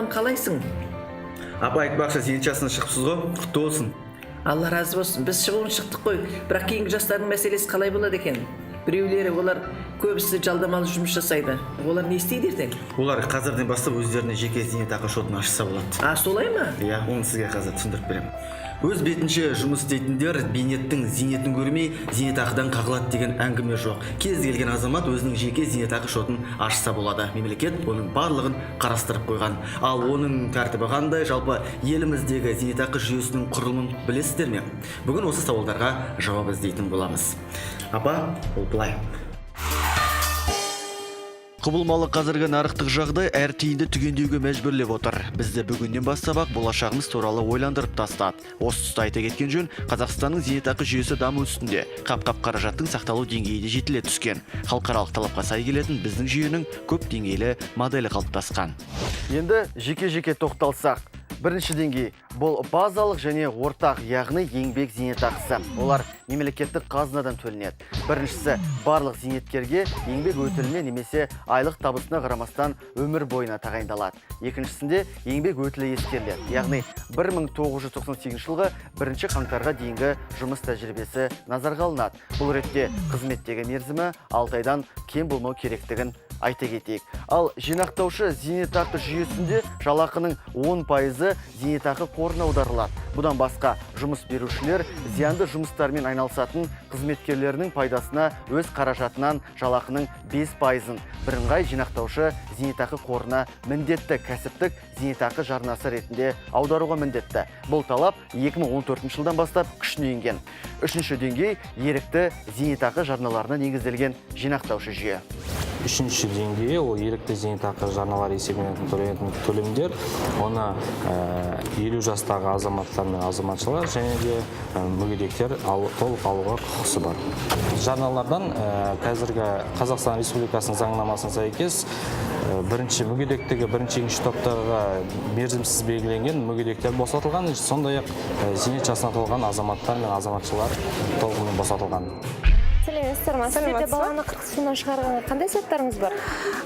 Балам, қалайсың? Апа, айтпақшы, зейнет жасына шығыпсыз ғой, құтты болсын. Алла разы болсын. Біз шығуын шықтық қой, бірақ кейінгі жастардың мәселесі қалай болады екен? Біреулері, олар көбісі жалдамалы жұмыс жасайды. Олар не істейді ертең? Олар қазірден бастап өздеріне жеке зейнетақы шотын ашса болады. А, солай ма? Иә, оны сізге қазір түсіндіріп беремін. Өз бетінше жұмыс істейтіндер бейнеттің зейнетін көрмей, зейнетақыдан қағылады деген әңгіме жоқ. Кез келген азамат өзінің жеке зейнетақы шотын ашса болады. Мемлекет оның барлығын қарастырып қойған. Ал оның тәртібі қандай? Жалпы, еліміздегі зейнетақы жүйесінің құрылымын білесіздер ме? Бүгін осы сауалдарға жауап іздейтін боламыз. Апа, ол былай. Құбылмалы қазіргі нарықтық жағдай әр тиынды түгендеуге мәжбүрлеп отыр. Бізді бүгіннен бастап-ақ болашағымыз туралы ойландырып тастады. Осы тұста айта кеткен жөн, Қазақстанның зейнетақы жүйесі даму үстінде. Қап-қап қаражаттың сақталу деңгейі де жетіле түскен. Халықаралық талапқа сай келетін біздің жүйенің көп деңгейлі моделі қалыптасқан. Енді жеке-жеке тоқталсақ. Бірінші деңгей – бұл базалық және ортақ, яғни еңбек зейнетақысы. Олар мемлекеттік қазынадан төленеді. Біріншісі барлық зейнеткерге еңбек өтіліне немесе айлық табысына қарамастан өмір бойына тағайындалады. Екіншісінде еңбек өтілі ескеріледі, яғни 1998 жылғы бірінші қаңтарға дейінгі жұмыс тәжірибесі назарға алынады. Бұл ретте қызметтегі мерзімі 6 айдан кем болмау керектігін айта кетейік. Ал жинақтаушы зейнетақы жүйесінде жалақының 10%-ы зейнетақы қорына аударылады. Бұдан басқа, жұмыс берушілер зиянды жұмыстармен айналысатын қызметкерлерінің пайдасына өз қаражатынан жалақының 5%-ын бірыңғай жинақтаушы зейнетақы қорына міндетті кәсіптік зейнетақы жарнасы ретінде аударуға міндетті. Бұл талап 2014 жылдан бастап күшіне енген. Үшінші деңгей – ерікті зейнетақы жарналарына негізделген жинақтаушы жүйе. Үшінші деңгейі – ол ерікті зейнетақы жарналары есебінен төленетін төлемдер. Оны 50 жастағы азаматтар мен азаматшалар және де мүгедектер толық алуға құқысы бар. Жарналардан қазіргі Қазақстан Республикасының заңнамасына сәйкес, бірінші мүгедектігі бірінші, екінші топтағы мерзімсіз белгіленген мүгедектер босатылған, сондай ақ зейнет жасына толған азаматтар мен азаматшалар толығымен босатылған. Сәлеметсіздер ма? Сіздерде Сәлеметсіз ба? баланы қырық суынан шығарғанға қандай заттарыңыз бар?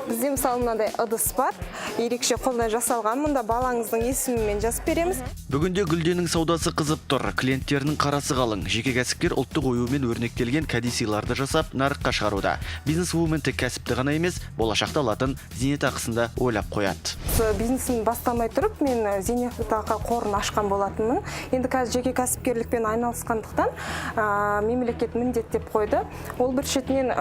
Бізде, мысалы, мынандай ыдыс бар, ерекше қолдан жасалған. Мұнда балаңыздың есімімен жазып береміз. Бүгінде гүлденің саудасы қызып тұр. Клиенттерінің қарасы қалың. Жеке кәсіпкер ұлттық оюмен өрнектелген кәдесыйларды жасап, нарыққа шығаруда. Бизнесвумен тек кәсіпті ғана емес, болашақта алатын зейнетақысын да ойлап қояды. Осы бизнесімді бастамай тұрып, мен зейнетақы қорын ашқан болатынмын. Енді қазір жеке кәсіпкерлікпен айналысқандықтан, мемлекет міндеттеп қойды. Ол бір шетінен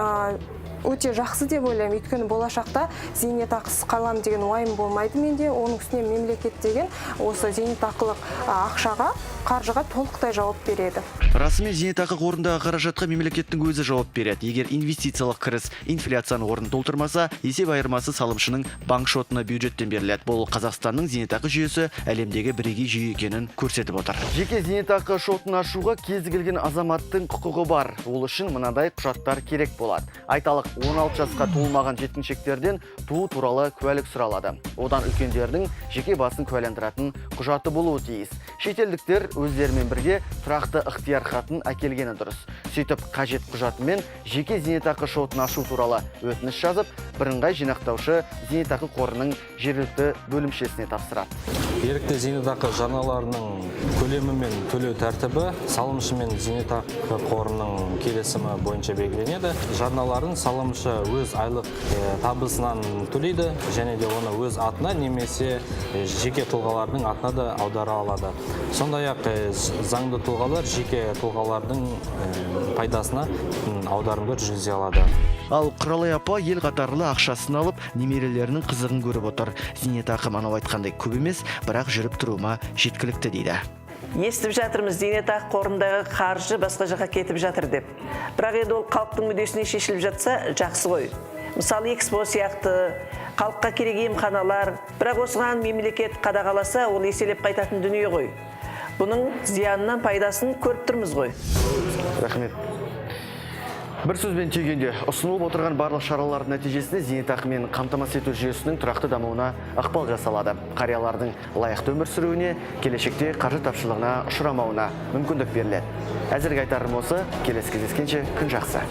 өте жақсы деп ойлаймын, өйткені болашақта зейнетақысыз қаламын деген уайым болмайды менде. Оның үстіне мемлекет деген осы зейнетақылық ақшаға, қаржыға толықтай жауап береді. Расымен, зейнетақы қорындағы қаражатқа мемлекеттің өзі жауап береді. Егер инвестициялық кіріс инфляцияның орнын толтырмаса, есеп айырмасы салымшының банк шотына бюджеттен беріледі. Бұл Қазақстанның зейнетақы жүйесі әлемдегі бірегей жүйе екенін көрсетіп отыр. Жеке зейнетақы шотын ашуға кез келген азаматтың құқығы бар. Ол үшін мынадай құжаттар керек болады. Айталық, 16 жасқа толмаған жеткіншектерден туу туралы куәлік сұралады. Одан үлкендердің жеке басын куәландыратын құжаты болуы тиіс. Шетелдіктер өздерімен бірге тұрақты ықтияр хатын әкелгені дұрыс. Сөйтіп, қажет құжатымен жеке зейнетақы шотын ашу туралы өтініш жазып, бірыңғай жинақтаушы зейнетақы қорының жергілікті бөлімшесіне тапсырады. Ерікті зейнетақы жарналарының көлемі мен төлеу тәртібі салымшы мен зейнетақы қорының келісімі бойынша белгіленеді. Жарналарын салымшы өз айлық табысынан төлейді және де оны өз атына немесе жеке тұлғалардың атына да аудара алады. Сондай ақ заңды тұлғалар жеке тұлғалардың пайдасына аударымдар жүргізе алады. Ал Құралай апа ел қатарлы ақшасын алып, немерелерінің қызығын көріп отыр. Зейнетақы анау айтқандай көп емес, бірақ жүріп тұруыма жеткілікті дейді. Естіп жатырмыз, зейнетақы қорындағы қаржы басқа жаққа кетіп жатыр деп. Бірақ енді ол халықтың мүддесіне шешіліп жатса, жақсы ғой. Мысалы, ЭКСПО сияқты халыққа керек емханалар. Бірақ осыған мемлекет қадағаласа, ол еселеп қайтатын дүние ғой. Бұның зиянынан пайдасын көріп тұрмыз ғой. Рахмет. Бір сөзбен түйгенде, ұсынылып отырған барлық шаралардың нәтижесінде зейнетақымен қамтамасыз ету жүйесінің тұрақты дамуына ықпал жасалады. Қариялардың лайықты өмір сүруіне, келешекте қаржы тапшылығына ұшырамауына мүмкіндік беріледі. Әзірге айтарым осы, келесі кездескенше, күн жақсы.